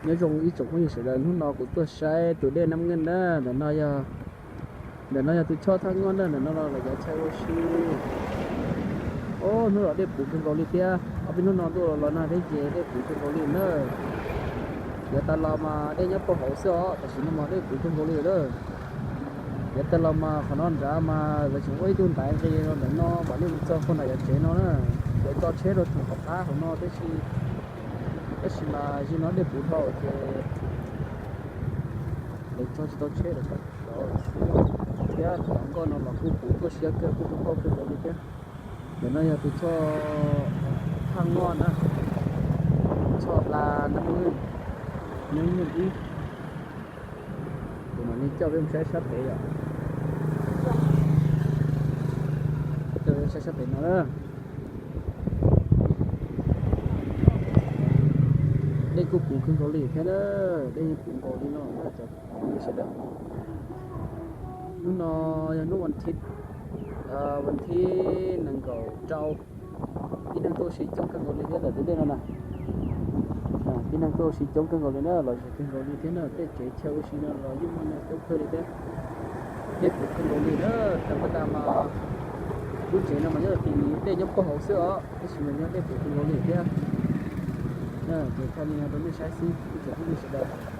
Nyob zoo ib tsoom phooj ywg sawv daws, hnub no kuv tuaj saib tus dej Nab Ngeej na. Ntawm no yog, ntawm no yog tus choj Thaj Ngoj na, ntawm no los lawv cov chaw ua si. Hnub los dej puv kawg nkaus li thiab, ob peb hnub no ntuj los los nag thiab ces dej puv kawg nkaus li na. Yav tas los mas dej nyob puag hauv xwb os, tam sim no mas dej puv kawg nkaus li lawm. Yav tas los mas qhov no nrad mas lawv tseem ua ib tug ntaiv nqis los ntawm no mam li mus txog puag nram yav tsev no na. Lawv tso tsheb rau tsoom qhov qab hauv no tib si, tab sis mas zaum no dej puv dhau ces lawv tso tsis tau tsheb lawv tso xwb. Thiab tom nkoj no los kuj puv tuaj siab kawg, kuj tu hauj kawg nkaus li thiab. Ntawm no yog tus choj Thaj Ngoj na, choj Pla Nab Ngeej, Nab Ngeej ib. Kuv mam li coj peb mus saib sab pem yom. Coj peb saib sab pem no na. Dej kuj puv kawg nkaus li thiab na, dej yeej puv nkaus li no na cov phooj ywg sawv daws. Hnub no yog hnub vas thib, vas thib nees nkaum rau, tib neeg tuaj ua si coob kawg nkaus li thiab ntawm tus dej no na. Tib neeg tuaj ua si coob kawg nkaus li na, los zem kawg nkaus li thiab na, tej tsev chaw ua si no los yeej muaj neeg coob kawg li thiab. Dej puv kawg nkaus li na, thaum ub tas mas lub tsev no mas nyob tim dej nyob puag hauv xwb os, tab sis mas nyob dej puv kawg nkaus li thiab. Ces thaij li no rau nej saib xwb ib tsoom phooj ywg sawv daws.